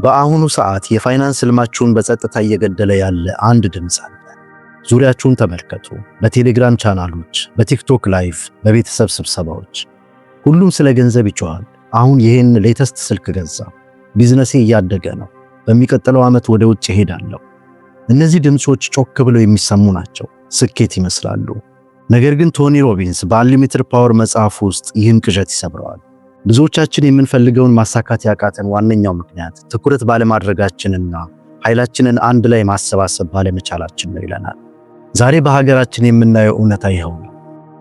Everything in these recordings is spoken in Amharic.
በአሁኑ ሰዓት የፋይናንስ ህልማችሁን በጸጥታ እየገደለ ያለ አንድ ድምፅ አለ። ዙሪያችሁን ተመልከቱ። በቴሌግራም ቻናሎች፣ በቲክቶክ live፣ በቤተሰብ ስብሰባዎች ሁሉም ስለ ገንዘብ ይጮሃል። አሁን ይህን latest ስልክ ገዛሁ፣ ቢዝነሴ እያደገ ነው፣ በሚቀጥለው ዓመት ወደ ውጭ እሄዳለሁ። እነዚህ ድምፆች ጮክ ብለው የሚሰሙ ናቸው፣ ስኬት ይመስላሉ። ነገር ግን ቶኒ ሮቢንስ በ Unlimited Power መጽሐፍ ውስጥ ይህን ቅዠት ይሰብረዋል። ብዙዎቻችን የምንፈልገውን ማሳካት ያቃተን ዋነኛው ምክንያት ትኩረት ባለማድረጋችንና ኃይላችንን አንድ ላይ ማሰባሰብ ባለመቻላችን ነው ይለናል። ዛሬ በሀገራችን የምናየው እውነታ ይኸው ነው።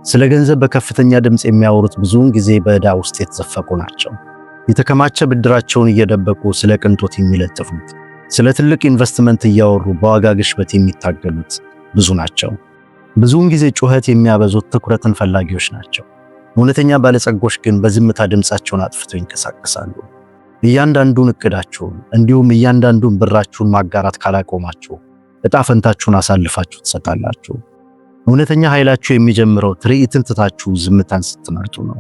ስለ ገንዘብ በከፍተኛ ድምፅ የሚያወሩት ብዙውን ጊዜ በዕዳ ውስጥ የተዘፈቁ ናቸው። የተከማቸ ብድራቸውን እየደበቁ ስለ ቅንጦት የሚለጥፉት፣ ስለ ትልቅ ኢንቨስትመንት እያወሩ በዋጋ ግሽበት የሚታገሉት ብዙ ናቸው። ብዙውን ጊዜ ጩኸት የሚያበዙት ትኩረትን ፈላጊዎች ናቸው። እውነተኛ ባለጸጎች ግን በዝምታ ድምፃቸውን አጥፍተው ይንቀሳቀሳሉ። እያንዳንዱን እቅዳችሁን እንዲሁም እያንዳንዱን ብራችሁን ማጋራት ካላቆማችሁ እጣ ፈንታችሁን አሳልፋችሁ ትሰጣላችሁ። እውነተኛ ኃይላችሁ የሚጀምረው ትርኢትን ትታችሁ ዝምታን ስትመርጡ ነው።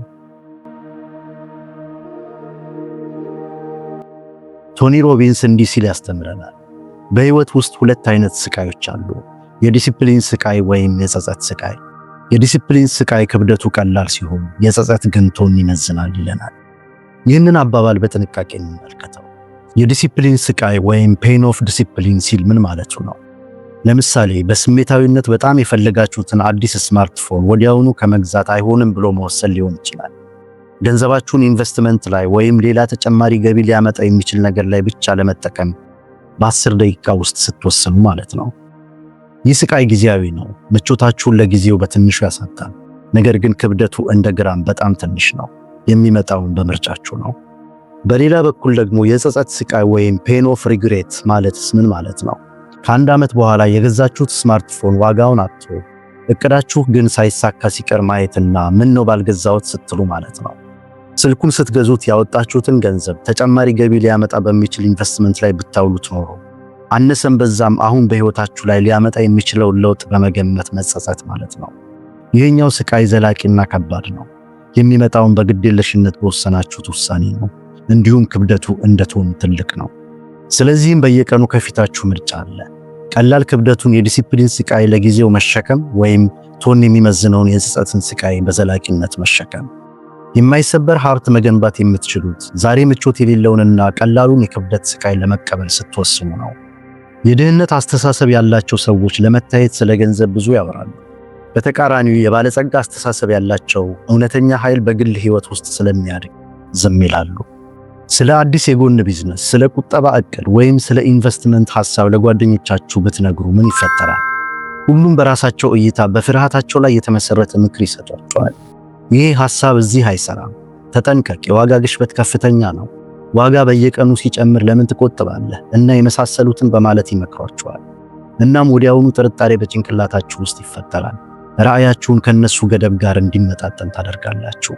ቶኒ ሮቢንስ እንዲህ ሲል ያስተምረናል። በህይወት ውስጥ ሁለት አይነት ስቃዮች አሉ። የዲሲፕሊን ስቃይ ወይም የጸጸት ስቃይ። የዲሲፕሊን ስቃይ ክብደቱ ቀላል ሲሆን፣ የጸጸት ግን ቶን ይመዝናል ይለናል። ይህንን አባባል በጥንቃቄ እንመልከተው። የዲሲፕሊን ስቃይ ወይም pain of discipline ሲል ምን ማለቱ ነው? ለምሳሌ በስሜታዊነት በጣም የፈለጋችሁትን አዲስ ስማርትፎን ወዲያውኑ ከመግዛት አይሆንም ብሎ መወሰን ሊሆን ይችላል። ገንዘባችሁን ኢንቨስትመንት ላይ ወይም ሌላ ተጨማሪ ገቢ ሊያመጣ የሚችል ነገር ላይ ብቻ ለመጠቀም በ10 ደቂቃ ውስጥ ስትወስኑ ማለት ነው። ይህ ስቃይ ጊዜያዊ ነው። ምቾታችሁን ለጊዜው በትንሹ ያሳጣል። ነገር ግን ክብደቱ እንደ ግራም በጣም ትንሽ ነው። የሚመጣውን በምርጫችሁ ነው። በሌላ በኩል ደግሞ የጸጸት ስቃይ ወይም pain of regret ማለትስ ምን ማለት ነው? ከአንድ ዓመት በኋላ የገዛችሁት ስማርትፎን ዋጋውን አጥቶ እቅዳችሁ ግን ሳይሳካ ሲቀር ማየትና ምን ነው ባልገዛሁት ስትሉ ማለት ነው። ስልኩን ስትገዙት ያወጣችሁትን ገንዘብ ተጨማሪ ገቢ ሊያመጣ በሚችል ኢንቨስትመንት ላይ ብታውሉት ኖሮ አነሰም በዛም አሁን በህይወታችሁ ላይ ሊያመጣ የሚችለውን ለውጥ በመገመት መጸጸት ማለት ነው። ይህኛው ስቃይ ዘላቂና ከባድ ነው። የሚመጣውን በግዴለሽነት በወሰናችሁት ውሳኔ ነው። እንዲሁም ክብደቱ እንደ ቶን ትልቅ ነው። ስለዚህም በየቀኑ ከፊታችሁ ምርጫ አለ። ቀላል ክብደቱን የዲሲፕሊን ስቃይ ለጊዜው መሸከም ወይም ቶን የሚመዝነውን የጸጸትን ስቃይ በዘላቂነት መሸከም። የማይሰበር ሀብት መገንባት የምትችሉት ዛሬ ምቾት የሌለውንና ቀላሉን የክብደት ስቃይ ለመቀበል ስትወስኑ ነው። የድህነት አስተሳሰብ ያላቸው ሰዎች ለመታየት ስለ ገንዘብ ብዙ ያወራሉ። በተቃራኒው የባለጸጋ አስተሳሰብ ያላቸው እውነተኛ ኃይል በግል ህይወት ውስጥ ስለሚያድግ ዝም ይላሉ። ስለ አዲስ የጎን ቢዝነስ፣ ስለ ቁጠባ እቅድ ወይም ስለ ኢንቨስትመንት ሐሳብ ለጓደኞቻችሁ ብትነግሩ ምን ይፈጠራል? ሁሉም በራሳቸው እይታ በፍርሃታቸው ላይ የተመሰረተ ምክር ይሰጧችኋል። ይሄ ሐሳብ እዚህ አይሰራም፣ ተጠንቀቅ፣ የዋጋ ግሽበት ከፍተኛ ነው፣ ዋጋ በየቀኑ ሲጨምር ለምን ትቆጥባለህ? እና የመሳሰሉትን በማለት ይመክሯችኋል። እናም ወዲያውኑ ጥርጣሬ በጭንቅላታችሁ ውስጥ ይፈጠራል። ራዕያችሁን ከነሱ ገደብ ጋር እንዲመጣጠን ታደርጋላችሁ።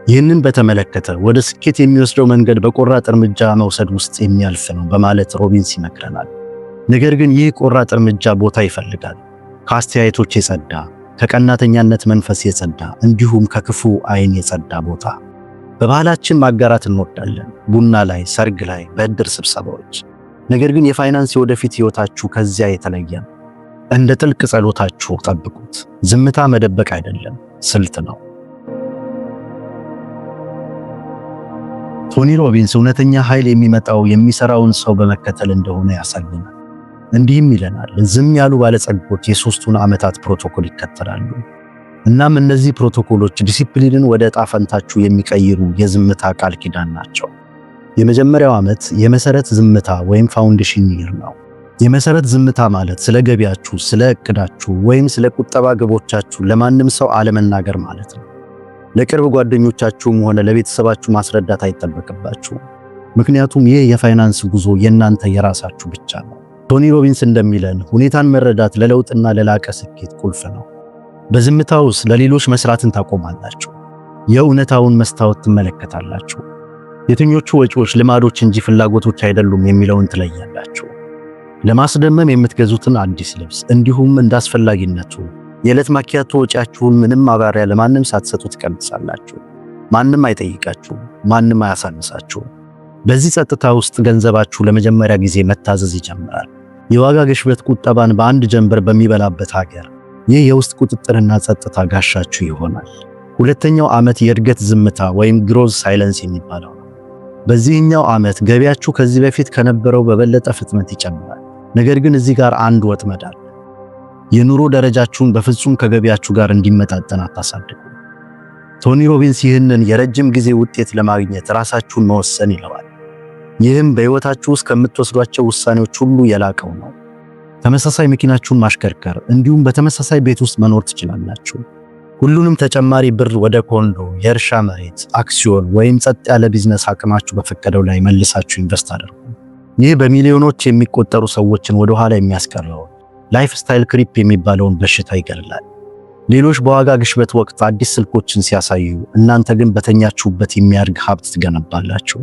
ይህንን በተመለከተ ወደ ስኬት የሚወስደው መንገድ በቆራጥ እርምጃ መውሰድ ውስጥ የሚያልፍ ነው በማለት ሮቢንስ ይመክረናል። ነገር ግን ይህ ቆራጥ እርምጃ ቦታ ይፈልጋል። ከአስተያየቶች የጸዳ፣ ከቀናተኛነት መንፈስ የጸዳ፣ እንዲሁም ከክፉ ዓይን የጸዳ ቦታ። በባህላችን ማጋራት እንወዳለን፣ ቡና ላይ፣ ሰርግ ላይ፣ በእድር ስብሰባዎች። ነገር ግን የፋይናንስ የወደፊት ሕይወታችሁ ከዚያ የተለየ ነው። እንደ ጥልቅ ጸሎታችሁ ጠብቁት። ዝምታ መደበቅ አይደለም፣ ስልት ነው። ቶኒ ሮቢንስ እውነተኛ ኃይል የሚመጣው የሚሰራውን ሰው በመከተል እንደሆነ ያሳየናል። እንዲህም ይለናል፣ ዝም ያሉ ባለጸጎች የሶስቱን ዓመታት ፕሮቶኮል ይከተላሉ። እናም እነዚህ ፕሮቶኮሎች ዲሲፕሊንን ወደ ዕጣ ፈንታችሁ የሚቀይሩ የዝምታ ቃል ኪዳን ናቸው። የመጀመሪያው ዓመት የመሰረት ዝምታ ወይም foundation year ነው። የመሰረት ዝምታ ማለት ስለ ገቢያችሁ፣ ስለ እቅዳችሁ ወይም ስለ ቁጠባ ግቦቻችሁ ለማንም ሰው አለመናገር ማለት ነው። ለቅርብ ጓደኞቻችሁም ሆነ ለቤተሰባችሁ ማስረዳት አይጠበቅባችሁም። ምክንያቱም ይህ የፋይናንስ ጉዞ የእናንተ የራሳችሁ ብቻ ነው። ቶኒ ሮቢንስ እንደሚለን ሁኔታን መረዳት ለለውጥና ለላቀ ስኬት ቁልፍ ነው። በዝምታ ውስጥ ለሌሎች መስራትን ታቆማላችሁ። የእውነታውን መስታወት ትመለከታላችሁ። የትኞቹ ወጪዎች ልማዶች እንጂ ፍላጎቶች አይደሉም የሚለውን ትለያላችሁ። ለማስደመም የምትገዙትን አዲስ ልብስ እንዲሁም እንዳስፈላጊነቱ የዕለት ማኪያቶ ወጪያችሁን ምንም ማብራሪያ ለማንም ሳትሰጡ ትቀንሳላችሁ። ማንም አይጠይቃችሁም፣ ማንም አያሳንሳችሁም። በዚህ ጸጥታ ውስጥ ገንዘባችሁ ለመጀመሪያ ጊዜ መታዘዝ ይጀምራል። የዋጋ ግሽበት ቁጠባን በአንድ ጀንበር በሚበላበት ሀገር ይህ የውስጥ ቁጥጥርና ጸጥታ ጋሻችሁ ይሆናል። ሁለተኛው ዓመት የእድገት ዝምታ ወይም growth silence የሚባለው ነው። በዚህኛው ዓመት ገቢያችሁ ከዚህ በፊት ከነበረው በበለጠ ፍጥነት ይጨምራል። ነገር ግን እዚህ ጋር አንድ ወጥመድ አለ። የኑሮ ደረጃችሁን በፍጹም ከገቢያችሁ ጋር እንዲመጣጠን አታሳድጉ። ቶኒ ሮቢንስ ይህንን የረጅም ጊዜ ውጤት ለማግኘት ራሳችሁን መወሰን ይለዋል። ይህም በሕይወታችሁ ውስጥ ከምትወስዷቸው ውሳኔዎች ሁሉ የላቀው ነው። ተመሳሳይ መኪናችሁን ማሽከርከር እንዲሁም በተመሳሳይ ቤት ውስጥ መኖር ትችላላችሁ። ሁሉንም ተጨማሪ ብር ወደ ኮንዶ፣ የእርሻ መሬት፣ አክሲዮን ወይም ጸጥ ያለ ቢዝነስ አቅማችሁ በፈቀደው ላይ መልሳችሁ invest አድርጉ። ይህ በሚሊዮኖች የሚቆጠሩ ሰዎችን ወደ ኋላ የሚያስቀረውን lifestyle creep የሚባለውን በሽታ ይገድላል። ሌሎች በዋጋ ግሽበት ወቅት አዲስ ስልኮችን ሲያሳዩ፣ እናንተ ግን በተኛችሁበት የሚያድግ ሀብት ትገነባላችሁ።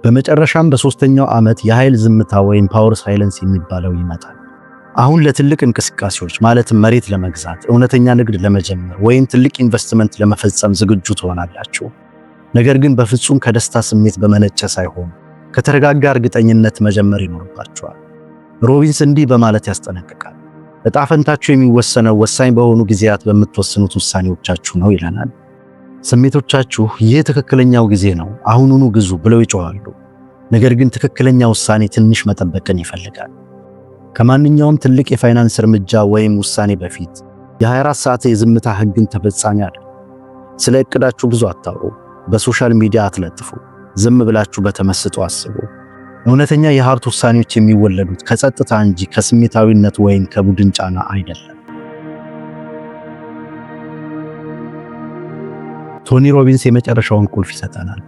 በመጨረሻም በሶስተኛው ዓመት የኃይል ዝምታ ወይም power silence የሚባለው ይመጣል። አሁን ለትልቅ እንቅስቃሴዎች ማለትም መሬት ለመግዛት፣ እውነተኛ ንግድ ለመጀመር ወይም ትልቅ ኢንቨስትመንት ለመፈጸም ዝግጁ ትሆናላችሁ። ነገር ግን በፍጹም ከደስታ ስሜት በመነጨ ሳይሆን ከተረጋጋ እርግጠኝነት መጀመር ይኖርባችኋል። ሮቢንስ እንዲህ በማለት ያስጠነቅቃል። ዕጣ ፈንታችሁ የሚወሰነው ወሳኝ በሆኑ ጊዜያት በምትወስኑት ውሳኔዎቻችሁ ነው ይለናል። ስሜቶቻችሁ ይህ ትክክለኛው ጊዜ ነው፣ አሁኑኑ ግዙ ብለው ይጮኻሉ። ነገር ግን ትክክለኛ ውሳኔ ትንሽ መጠበቅን ይፈልጋል። ከማንኛውም ትልቅ የፋይናንስ እርምጃ ወይም ውሳኔ በፊት የ24 ሰዓት የዝምታ ህግን ተፈጻሚ አድርጉ። ስለ እቅዳችሁ ብዙ አታውሩ፣ በ social media አትለጥፉ። ዝም ብላችሁ በተመስጦ አስቡ። እውነተኛ የሀብት ውሳኔዎች የሚወለዱት ከጸጥታ እንጂ ከስሜታዊነት ወይም ከቡድን ጫና አይደለም። ቶኒ ሮቢንስ የመጨረሻውን ቁልፍ ይሰጠናል።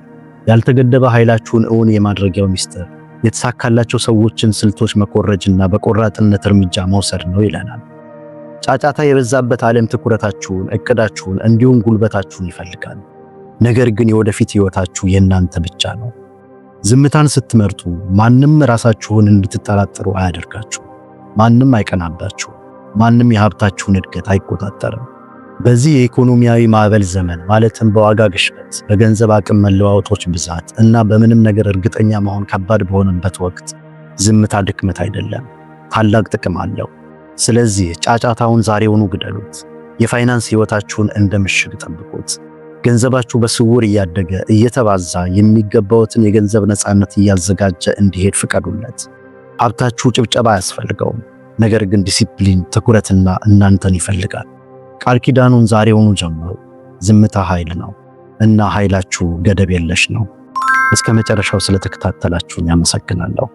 ያልተገደበ ኃይላችሁን እውን የማድረጊያው ሚስጥር የተሳካላቸው ሰዎችን ስልቶች መኮረጅና በቆራጥነት እርምጃ መውሰድ ነው ይለናል። ጫጫታ የበዛበት ዓለም ትኩረታችሁን፣ እቅዳችሁን እንዲሁም ጉልበታችሁን ይፈልጋል። ነገር ግን የወደፊት ሕይወታችሁ የእናንተ ብቻ ነው። ዝምታን ስትመርጡ ማንም ራሳችሁን እንድትጠራጠሩ አያደርጋችሁ። ማንም አይቀናባችሁ። ማንም የሀብታችሁን እድገት አይቆጣጠርም። በዚህ የኢኮኖሚያዊ ማዕበል ዘመን ማለትም በዋጋ ግሽበት፣ በገንዘብ አቅም መለዋወጦች ብዛት እና በምንም ነገር እርግጠኛ መሆን ከባድ በሆነበት ወቅት ዝምታ ድክመት አይደለም፣ ታላቅ ጥቅም አለው። ስለዚህ ጫጫታውን ዛሬውኑ ግደሉት። የፋይናንስ ሕይወታችሁን እንደ ምሽግ ጠብቁት። ገንዘባችሁ በስውር እያደገ እየተባዛ የሚገባዎትን የገንዘብ ነፃነት እያዘጋጀ እንዲሄድ ፍቀዱለት። ሀብታችሁ ጭብጨባ አያስፈልገውም፣ ነገር ግን ዲሲፕሊን፣ ትኩረትና እናንተን ይፈልጋል። ቃል ኪዳኑን ዛሬውኑ ጀምሩ። ዝምታ ኃይል ነው እና ኃይላችሁ ገደብ የለሽ ነው። እስከ መጨረሻው ስለተከታተላችሁኝ አመሰግናለሁ።